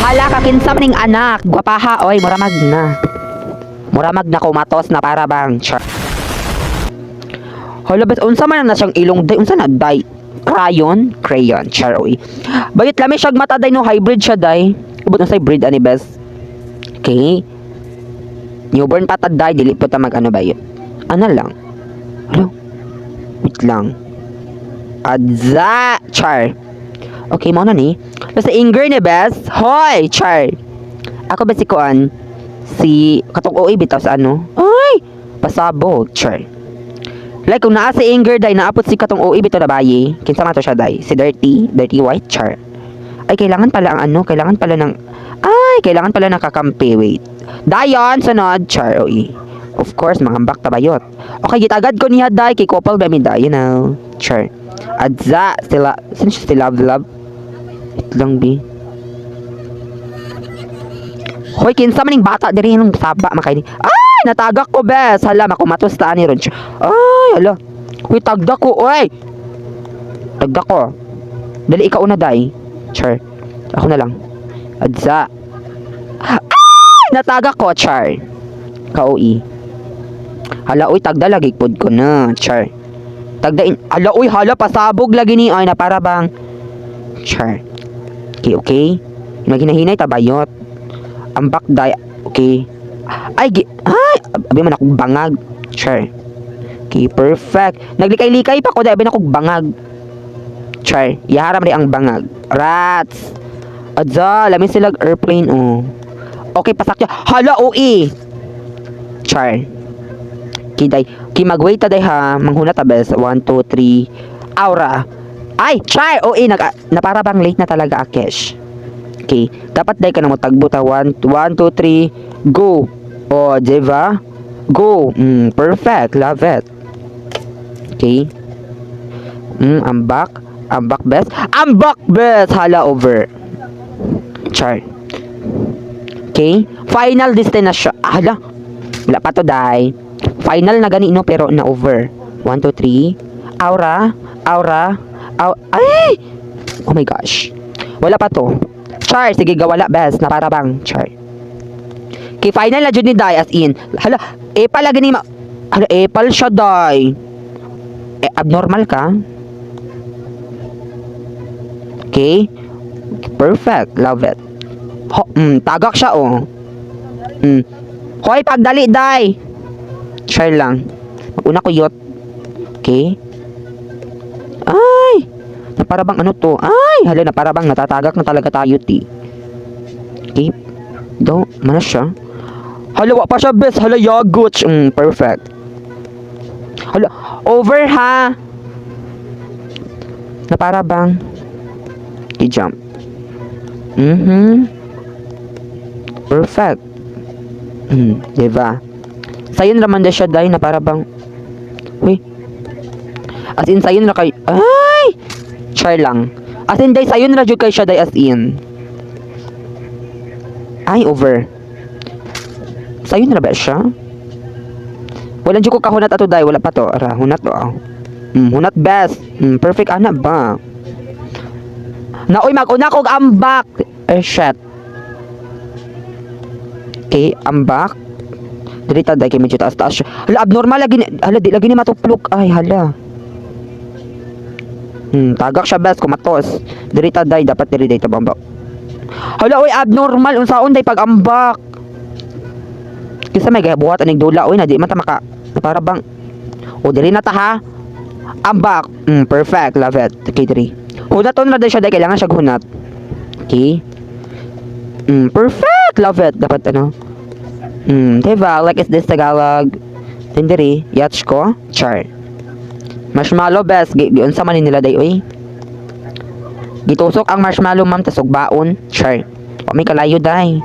Hala ka, kinsa man ning anak. Gwapaha oy, muramag na. Muramag na kumatos na para bang char. Hala bes, unsa man na siyang ilong day, unsa na day? Crayon, crayon, char oy. Bayot lami siyag mata day no, hybrid siya day. Ubot unsay breed ani bes? Okay. Newborn pa ta day, dili po ta mag ano ba yun. Ano lang? Hala. Wait lang. Adza, char. Okay, mao na ni. Basta Inger ni bes. Hoy, char. Ako ba si Kuan? Si katong OA bitaw sa ano? Ay, pasabog, char. Like kung naa si Inger day, naapot si katong OA bitaw na bayi. Kinsa man to siya day? Si Dirty, Dirty White, char. Ay, kailangan pala ang ano, kailangan pala ng ay, kailangan pala ng kakampi, wait. Dayon, sunod, char, OE. Of course, mga ambak tabayot. Okay, gitagad ko niya day, kay couple ba mi day, you know. Char. Adza, sila, sino siya si Love Love? Wait lang, bi. Hoy, kinsa man ning bata diri nung saba makaini. Ay, natagak ko bes. Hala, makumatos ta ani ron. Ay, hala. Hoy, tagda ko, oy. Tagda ko. Dali ikaw una day. Char. Ako na lang. Adza. Ay, natagak ko, char. Kaui. Hala, oy, tagda lagi pod ko na, char. Tagda in, hala, oy, hala, pasabog lagi ni ay na para bang char. Okay. Maghinahinay tabayot. Ambak day, okay. Ay, gi, ay, abi man akong bangag. Char. Okay, perfect. Naglikay-likay pa ko dahil abi na akong bangag. Char. Iharam rin ang bangag. Rats. Adza, lamin sila airplane, oh. Okay, pasakya. Hala, OE. Char. Okay, day. Okay, mag-wait ta day ha. Manghuna ta bes. 1, 2, 3. Aura. Ay, char! OE, nag, na para bang late na talaga, Akesh. Okay. Dapat day ka na mo tagbo ta. 1, 1, 2, 3. Go. Oh, diba? Go. Perfect. Love it. Okay. Ambak. Ambak best. Ambak best! Hala over. Char. Okay. Final destination. Ah, hala. Wala pa to, day. Final na gani no, pero na over. 1, 2, 3. Aura. Aura. Ay! Oh my gosh. Wala pa to. Char. Sige, gawala best. Na para bang. Char. Okay, final na jud ni Day as in. Hala, epal lagi ni ma... Hala, epal siya, Day. Eh, abnormal ka? Okay. Perfect. Love it. Ho, tagak siya, oh. Hoy, pagdali, Day. Char lang. Mag-una ko yot. Okay. Ay! Na para bang ano to? Ay! Hala, na para bang natatagak na talaga tayo, ti. Okay. Do, mana siya? Hala, wa pa siya, bes. Hala, yaguch. Perfect. Hala, over ha. Na para bang i-jump. Perfect. Diba? Sayon raman na siya dahil na para bang uy. As in sayon ra kay ay! Char lang. As in day sayon ra jud kay siya day as in. Ay, over. Sayon ra ba siya? Wala jud ko kahunat ato day, wala pa to. Ara, hunat to. Ah. Hunat best. Perfect ana ba? Na uy mag-una kog ambak. Eh shit. Okay, ambak. Dili ta day kay medyo taas-taas siya. Hala, abnormal lagi ni, hala di lagi ni matuplok. Ay, hala. Tagak siya best kumatos. Diri ta day dapat diri day tabamba. Hala oy, abnormal unsaon day pag ambak. Kinsa may gabuhat aning dula oy na di man ta maka para bang o diri na ta ha. Ambak. Perfect. Love it. Okay, diri. Hunaton na day siya day kailangan siya hunat. Okay. Perfect. Love it. Dapat ano. Diba? Like is this Tagalog? Tindiri, yatch ko, char. Marshmallow best, giunsa man ni nila day oy. Gitusok ang marshmallow ma'am tas og baon, char. Wa may kalayo day.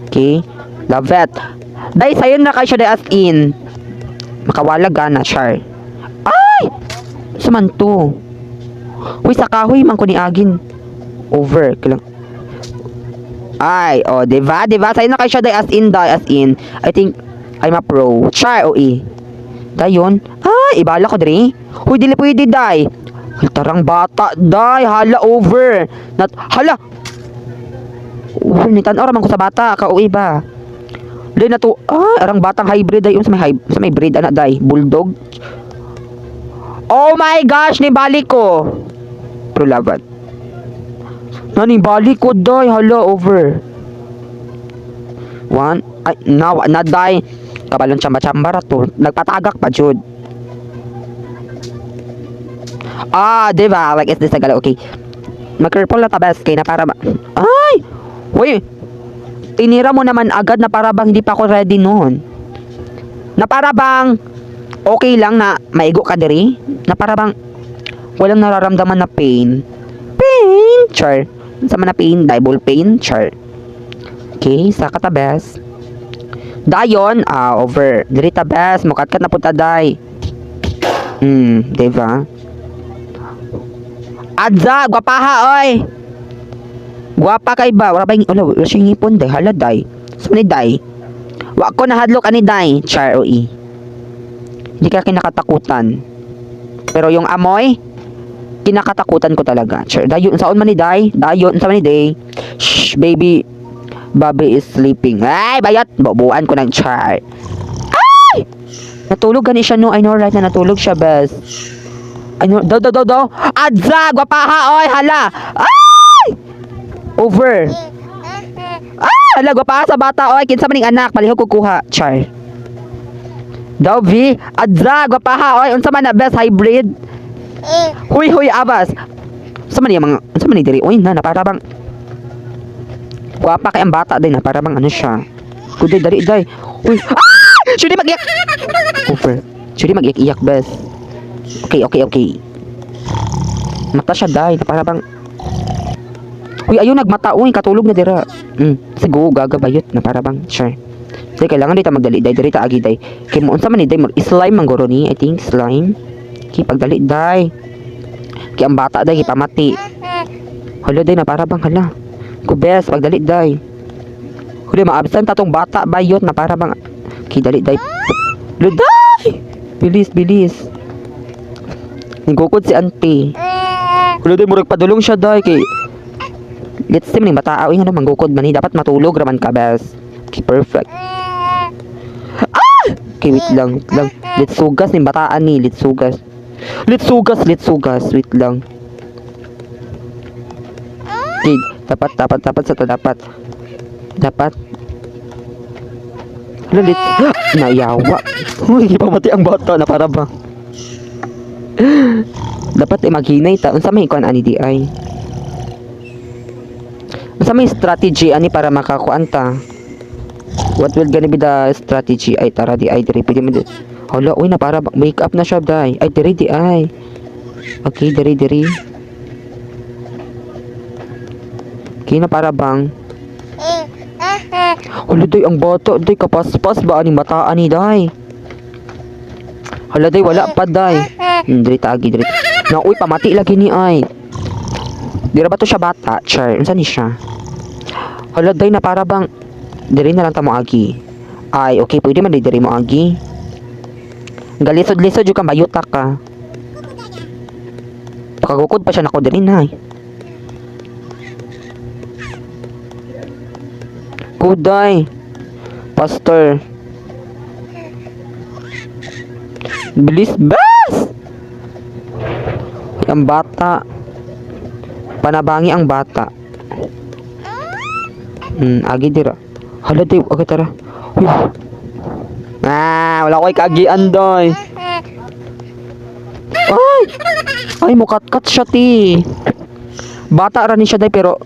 Okay. Love it. Day sayon na kay siya day as in. Makawala gana, char. Ay! Saman to? Uy, sa kahoy man ko ni agin. Over. Kilang. Ay, oh, diba? Diba? Sayo na kay siya day as in, day as in. I think I'm a pro. Char, o e. Dayon. Ay, ibala ko diri. Huy, dili pwede, day. Tarang bata, day. Hala, over. Not, hala. Uy, ni tan-aw ra man ko sa bata, kauwi ba? Day na to, ah, arang batang hybrid ay sa may breed ana day, bulldog. Oh my gosh, nibalik ko. Pero laban. Nanibalik ko day, hala, over. One, ay, na, na day. Kabalon chamba-chamba ra to. Nagpatagak pa jud. Ah, di ba? Like, is this Tagalog? Okay. Mag-careful na tabas kay na para ba. Ay! Uy! Tinira mo naman agad na para bang hindi pa ako ready noon. Na para bang okay lang na maigo ka diri? Na para bang walang nararamdaman na pain. Pain? Char. Sa man na pain? Diball pain? Char. Okay, sa katabes. Dayon, ah, over. Diri tabes, mukatkat na punta day. Di ba? Adza, gwapaha oy. Gwapa kay ba? Wala ba yung, wala, wala siya ngipon day. Hala day. So ni day. Wa ko nahadlok ani day. Char oi. Hindi ka kinakatakutan. Pero yung amoy, kinakatakutan ko talaga. Char, dayon, saon man ni day? Dayon, sa man ni day? Shh, baby. Bobby is sleeping. Ay, bayat! Bubuan ko ng char. Ay! Natulog gani siya no. I know right na natulog siya, bes. I know, daw, daw, daw, daw. Adza! Gwapaha, oy! Hala! Ay! Over. Ah! Hala, gwapaha sa bata, oy! Kinsa man ning anak, palihog ko kuha. Char. Daw, V. Adza! Gwapaha, oy! Unsa man na best hybrid? Huy, huy, abas! Unsa man yung mga, unsa man ni diri? Uy, na, na para bang, gwapa kay ang bata din na para bang ano siya. Kuday, dali, day. Uy, ah! Shuri mag-iyak! Over. Shuri mag-iyak-iyak, bes. Okay. Mata siya, day. Na para bang. Uy, ayun, nagmata. Uy, katulog na dira. Sigo, gagabayot. Na para bang, sure. Day, kailangan dito magdali, day. Diri ta, agi, day. Kay mo, unsa man ni, day. Slime man guro ni. I think, slime. Okay, pagdali, day. Kay ang bata, day, pamati. Hala, day, na para bang, hala. Kubes, pagdali, day. Huli, ma-absent atong bata, bayot, na para bang. Okay, dali, day. Luday! Bilis, bilis. Nagukod si auntie. Huli, day, murag padulong siya, day. Kay, let's see, maning bata, uy, ano, manggukod man ni. Dapat matulog raman ka, bes. Okay, perfect. Ah! Okay, wait lang, wait lang. Let's sugas ni bataan ni, let's sugas. Let's sugas, let's sugas. Wait lang. Okay, dapat, dapat, dapat sa to, dapat. Dapat. Hala, let's. Nayawa. Uy, pamati ang bata na para ba? Dapat eh, maghinay ta. Unsa may kuan ani di ay? Unsa may strategy ani para makakuan ta? What will gonna be the strategy? Ay, tara di ay, diri pwede mo di. Hala, uy na para wake up na siya day. Ay, diri di ay. Okay, diri diri. Okay na para bang. Hala day, ang bata day kapaspas ba ani mataan ni day. Hala day, wala pa day. Diri tagi diri. Na uy pamati lagi ni ay. Dira ba to siya bata? Char, unsa ni siya? Hala day na para bang diri na lang ta mo agi. Ay, okay, pwede man diri mo agi. Galisod-lisod jud ka bayuta ka. Pakagukod pa siya nako diri na. Kuday. Pastor. Bilis bas! Ang bata. Panabangi ang bata. Agi dira. Hala di, okay tara. Uy. Ah, wala ko'y kaagian doy. Ay! Ay, mukat-kat siya ti. Bata ra ni siya day pero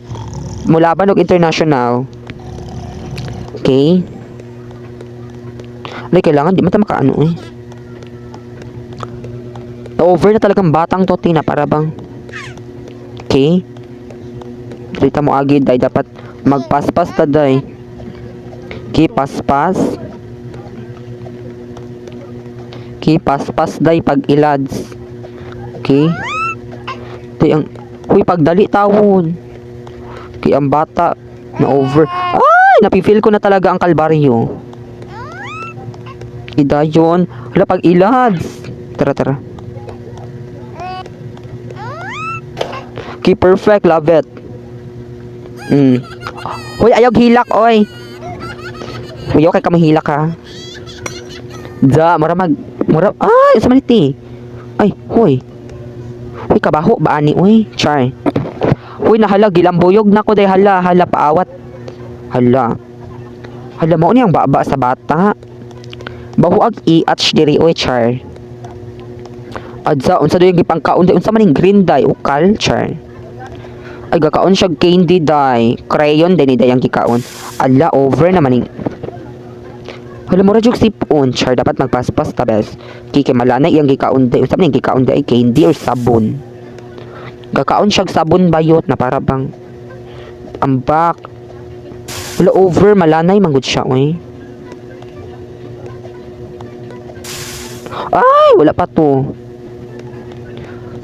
mulaban og international. Okay. Ay, kailangan di man ta makaano eh. Over na talagang batang to, Tina, para bang. Okay. Dita mo agi, day. Dapat magpaspas ta, day. Okay, paspas. Okay, paspas, day, pag ilads. Okay. Day, ang. Huy, pagdali tawon. Okay, ang bata na over. Ay, napifeel ko na talaga ang kalbaryo. Idayon. Hala, pag ilads. Tara, tara. Okay, perfect. Love it. Hoy, ayaw hilak, oy. Huyo kay kamahilak ha. Da, mura mag mura ay, sa man iti. Ay, hoy. Hoy, kabaho ba ani, oy? Char. Hoy, nahala gilambuyog na ko day, hala, hala paawat. Hala. Hala mo ni ang baba sa bata. Bahuag i-atch diri, oy, char. Adsa unsa do yung gipangkaon day, unsa man ning green day, ukal, char. Ay, gakaon siya candy day. Crayon day ni day ang gikaon. Ala, over naman ning. Hala, mura jug sipon, char. Dapat magpaspas ta, bes. Kiki malanay iyang gikaon day. Unsa man ning gikaon day, candy or sabon. Gakaon siya sabon bayot na para bang ambak. Wala, over malanay manggod siya, oy. Ay, wala pa to.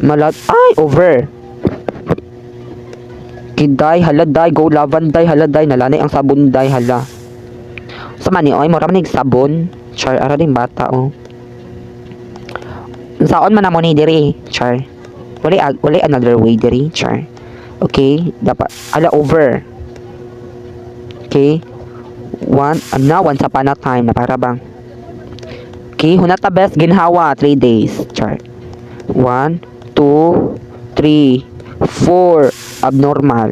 Malat ay, over. Kiday, hala day, go laban day, hala day, nalanay ang sabon day, hala. Sa mani, oy, mura man nig sabon. Char, ara din bata, oh. Saon man namo ni diri, char. Wala, wala another way diri, char. Okay, dapat, ala, over. Okay. One, na, once upon a time, na para bang. Okay, hunata best ginhawa, 3 days, char. 1, 2, 3, 4, abnormal.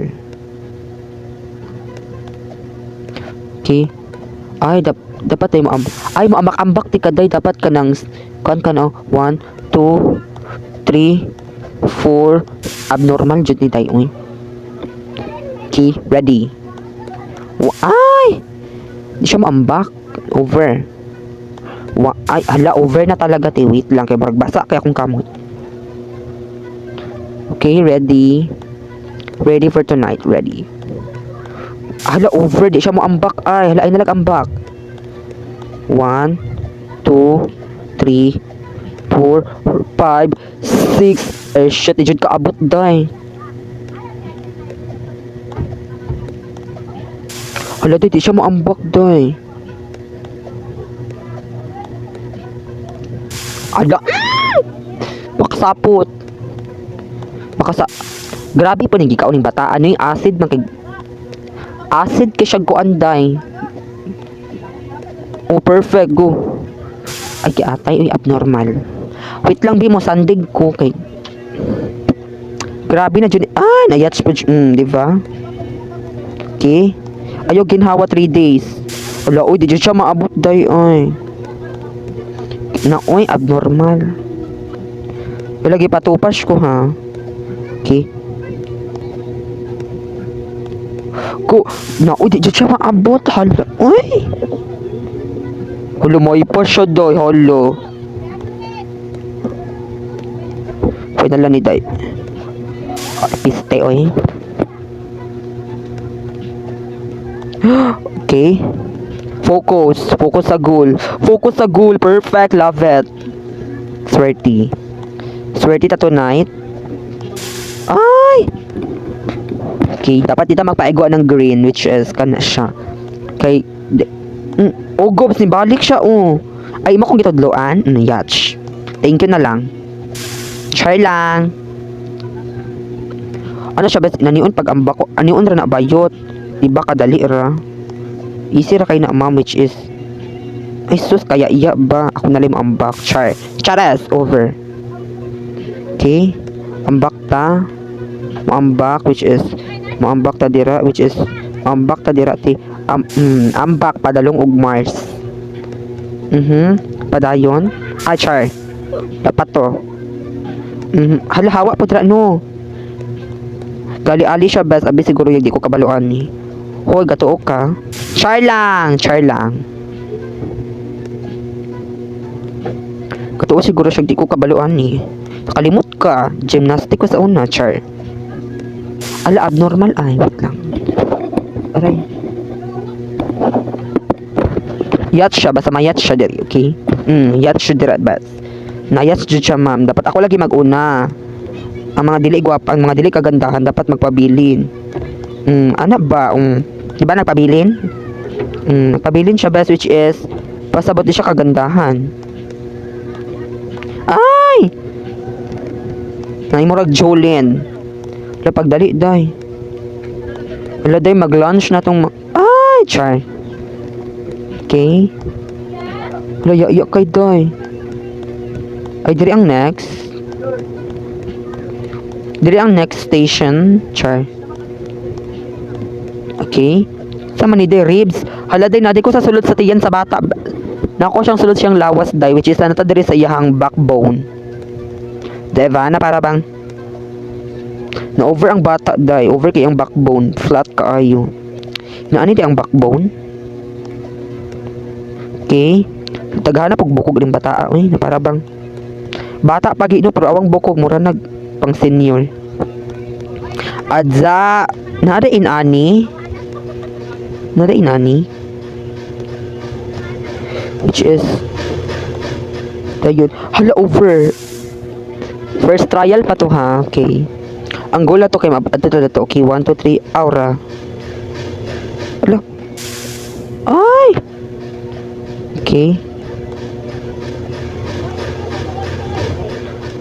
Okay. Ay, dapat ay mo ay mo ambak-ambak ti kaday, dapat ka nang kan ka no 1, 2, 3, 4, abnormal jud ni day, oy. Okay, ready. Ay! Di siya moambak. Over. Ay, hala, over na talaga, te. Wait lang, kay murag basa kay akong kamot. Okay, ready. Ready for tonight, ready. Hala, over. Di siya moambak. Ay, hala, ay nalag ambak. 1, 2, 3, 4, 5, 6. Eh, shit, di jud kaabot, day. Hala, day, di siya moambak, day. Hala! Makasapot. Makasa... Grabe po ning gikaon ning bata. Ano yung acid man kay acid kay siya kuan day. Oh, perfect go. Ay, kiatay, uy, abnormal. Wait lang bi mo sandig ko kay grabe na jud. Ay, nayats po di ba? Okay. Ayo ginhawa 3 days. Wala, uy, di jud siya maabot day ay. Na oy, abnormal. Wala gipatupas ko ha. Okay. Ko na uy, di jud siya maabot, hala. Uy. Hala, may pa siya day, hala. Pwede na lang ni day. Ay, piste, oy. Okay. Focus. Focus sa goal. Focus sa goal. Perfect. Love it. Swerte. Swerte ta tonight. Ay! Okay. Dapat dito magpaigwa ng green, which is kana siya. Kay di, oh, gobs, ni balik siya, oh. Ay, mo kong gitudloan. Yatch. Thank you na lang. Char lang. Ano siya, bes, naniun pag ambak ko. Aniun ra na bayot. Diba kadali ra? Easy ra kay na, ma'am, which is ay sus, kaya iya ba? Ako na lang ambak. Char. Chares! Over. Okay. Ambak ta. Moambak, which is moambak ta dira, which is moambak ta dira ti ambak padalong og Mars. Padayon. Ah, char. Dapat to. Hala, hawa po dira no. Gali-ali siya best abi siguro yung di ko kabaluan ni. Hoy, gatuo ka. Char lang, char lang. Katuo siguro siya di ko kabaluan ni. Nakalimot ka. Gymnastic ko sa una, char. Ala, abnormal ay. Wait lang. Aray. Yat siya, basta mayat siya diri, okay? Yat siya diri bas. Nayat jud siya, ma'am. Dapat ako lagi mag-una. Ang mga dili gwapa, ang mga dili kagandahan dapat magpabilin. Ana ba? Di ba nagpabilin? Nagpabilin siya best, which is pasabot di siya kagandahan. Ay! Nay murag Jolene. Wala pagdali day. Wala day, mag-launch na tong. Ay, char. Okay. Wala, ya, ya kay day. Ay, diri ang next. Diri ang next station. Char. Okay. Sa man ni day, ribs. Hala day, nadi ko sa sulod sa tiyan sa bata. Nako siyang sulod siyang lawas day, which is ano ta diri sa iyahang backbone. Diba? Na para bang na over ang bata day, over kay ang backbone, flat kaayo. Na ani di ang backbone? Okay. Taghana pag bukog ning bata, uy, na para bang bata pag no, pero awang bukog mura nag pang senior. Adza, nada in ani? Nada in ani? Which is dayon. Hala, over. First trial pa to ha. Okay. Ang goal na to kay mab ato to to. Okay, 1 2 3, aura. Hala. Ay. Okay.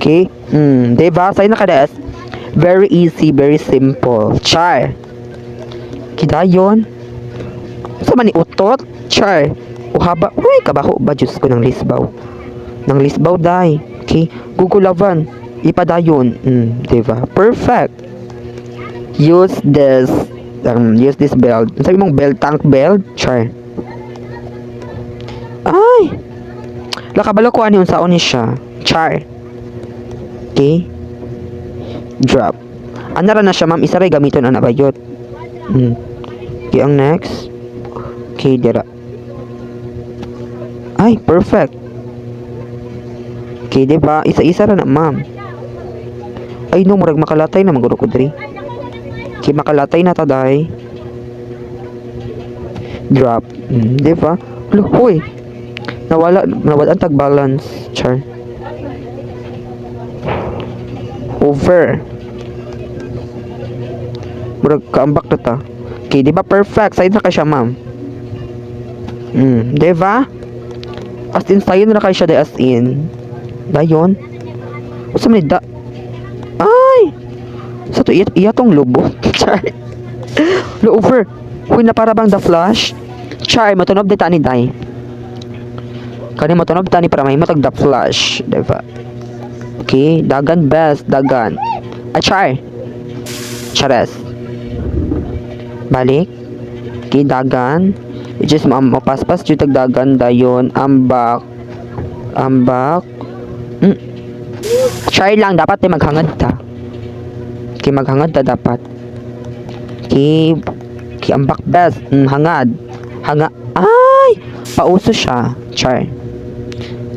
Okay. Diba? Sa'yo na kadas. Very easy, very simple. Char. Kidayon. Sa man ni utot? Char. Uhaba. Uy, kabaho ba? Diyos ko ng lisbaw. Ng lisbaw, day. Okay. Gugulavan. Ipadayon. Diba? Perfect. Use this belt. Sabi mong belt, tank belt? Char. Ay! Lakabalo ko ani unsaon ni siya. Char. Okay. Drop. Ana ra na siya, ma'am. Isa ray gamiton ana bayot. Okay, ang next. Okay, dira. Ay, perfect. Okay, di ba? Isa-isa ra na, ma'am. Ay, no, murag makalatay na maguro ko diri. Okay, makalatay na ta, day. Drop. Di ba? Alo, huy. Nawala, nawala ang tag-balance. Char. Over. Murag kaambak na ta. Okay, di ba perfect? Side na kay siya, ma'am. Di ba? As in, sayo na kay siya, di as in. Dayon. Usa man ni da. Ay! Sa to, iya, iya tong lubo. Char. Lo over. Huy na para bang The Flash? Char, matunob di tani day. Kani matunob tani para may matag The Flash. Diba? Okay, dagan best, dagan. Ah, char. Chares. Balik. Okay, dagan. Which is mapaspas jud tag dagan dayon ambak. Ambak. Try lang dapat eh maghangad ta. Okay, maghangad ta dapat. Okay, okay ambak best. Hangad. Hanga. Ay! Pauso siya. Char.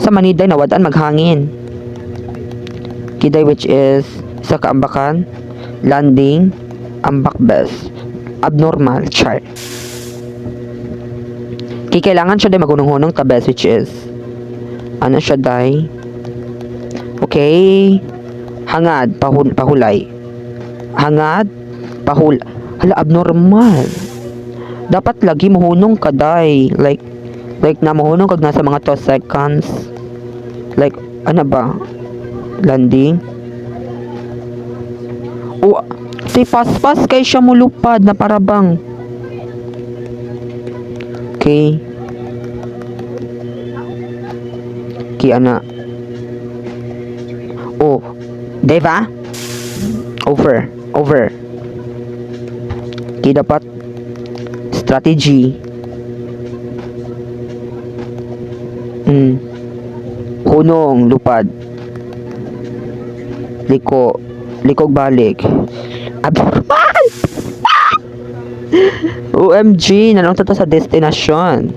Sa maniday nawadan maghangin. Kiday, which is sa kaambakan, landing, ambak best. Abnormal, char. Kaya kailangan siya day magunong-hunong ta best, which is ano siya day? Okay. Hangad, pahulay. Hangad, Hala, abnormal. Dapat lagi muhunong ka day. Like na muhunong kag nasa mga 2 seconds. Like, ano ba? Landing. Oh, si paspas kay siya mulupad na para bang. Okay. Okay, ana. Oh, diba? Over. Over. Okay, dapat strategy. Hunong, lupad. Liko. Likog balik. Abnormal! OMG, nanong to sa destination.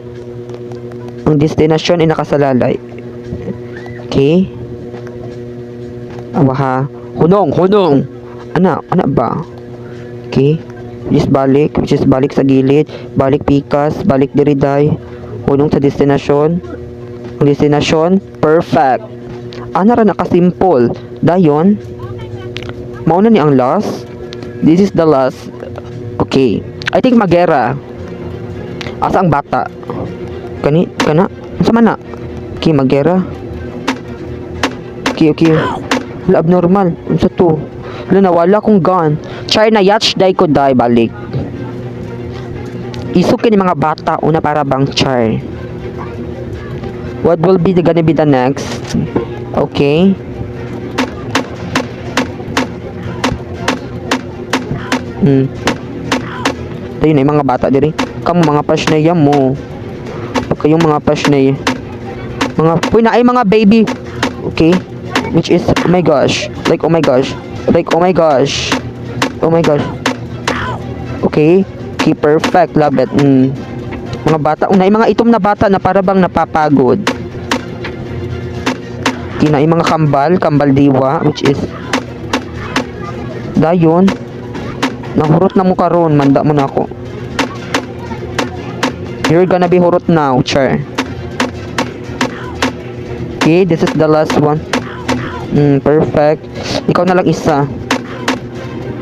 Ang destination ay nakasalalay. Okay. Awa ha. Hunong, hunong. Ana, ana ba? Okay. Which is balik, which is balik sa gilid, balik pikas, balik diriday. Hunong sa destination. Ang destination, perfect. Ana ra nakasimple. Dayon, mauna ni ang last. This is the last. Okay. I think magera. Asa ang bata? Kani, kana? Unsa man na? Okay, magera. Okay. Wala, abnormal. Unsa to? Wala, nawala kong gun. Char na yacht day ko day balik. Isog kini mga bata una para bang char. What will be the gonna be the next? Okay. Tayo na yung mga bata diri. Kamo mga pasnaya mo. Kayong mga pasnaya. Mga, uy, na ay mga baby. Okay. Which is, oh my gosh. Like, oh my gosh. Like, oh my gosh. Oh my gosh. Okay. Okay, perfect. Love it. Mga bata. Una, yung mga itom na bata na para bang napapagod. Okay na, yung mga kambal. Kambal diwa. Which is, dayon. Nahurot na mo karon. Manda mo na ako. You're gonna be hurot now, char. Okay, this is the last one. Perfect. Ikaw na lang isa.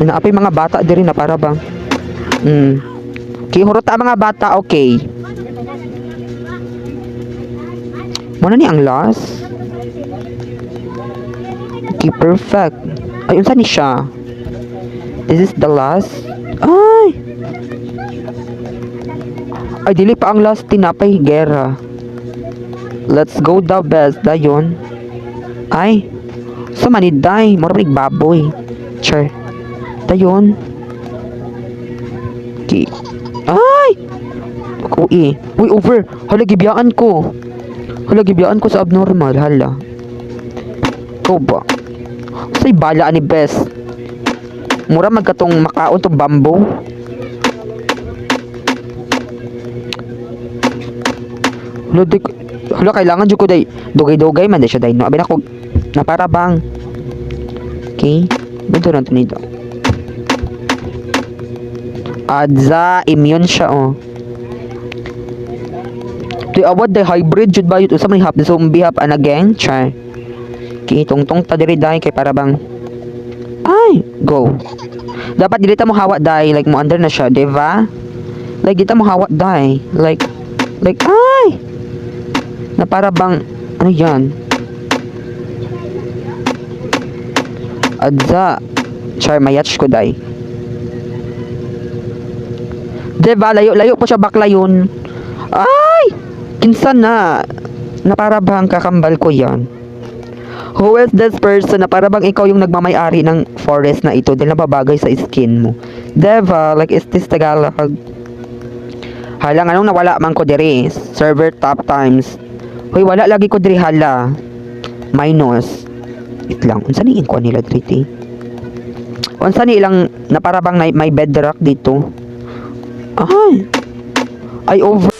Naapay mga bata diri na para bang. Okay, hurot ta mga bata, okay. Muna ni ang last. Okay, perfect. Ay, unsa ni siya? This is the last. Ay! Ay, dili pa ang last, tinapay gera. Let's go the best, dayon. Ay, sa maniday, mura baboy. Char. Dayon. Okay. Ay! Ako eh. Uy, over. Hala, gibiyaan ko. Hala, gibiyaan ko sa abnormal. Hala. Ikaw ba? Sa'y bala ni best. Mura magkatong makaon tong bamboo. Hala, di, hala, kailangan jud ko day. Dugay-dugay man di siya day. No, abi na ko na para bang. Okay. Dito na to nito. Adza, immune siya oh. Tuy awad day hybrid jud ba yun? Usa man half zombie, half ana gang char. Okay, tungtong ta diri day kay para bang ay, go. Dapat dili ta mo hawa day, like mo under na siya, di ba? Like di ta mo hawa day, like ay. Na para bang ano yan? Adza, char mayach ko day. Diba, layo-layo po siya bakla yun. Ay! Kinsa na? Na para bang kakambal ko yan? Who is this person na para bang ikaw yung nagmamay-ari ng forest na ito dahil nababagay sa skin mo? Diba? Like, is this Tagalog? Hala, anong nawala man ko diri? Server top times. Hoy, wala lagi ko diri hala. Minus. Wait lang. Unsa ni ko nila diri ti? Unsa ni ilang na para bang may bedrock dito? Ay. Ay over.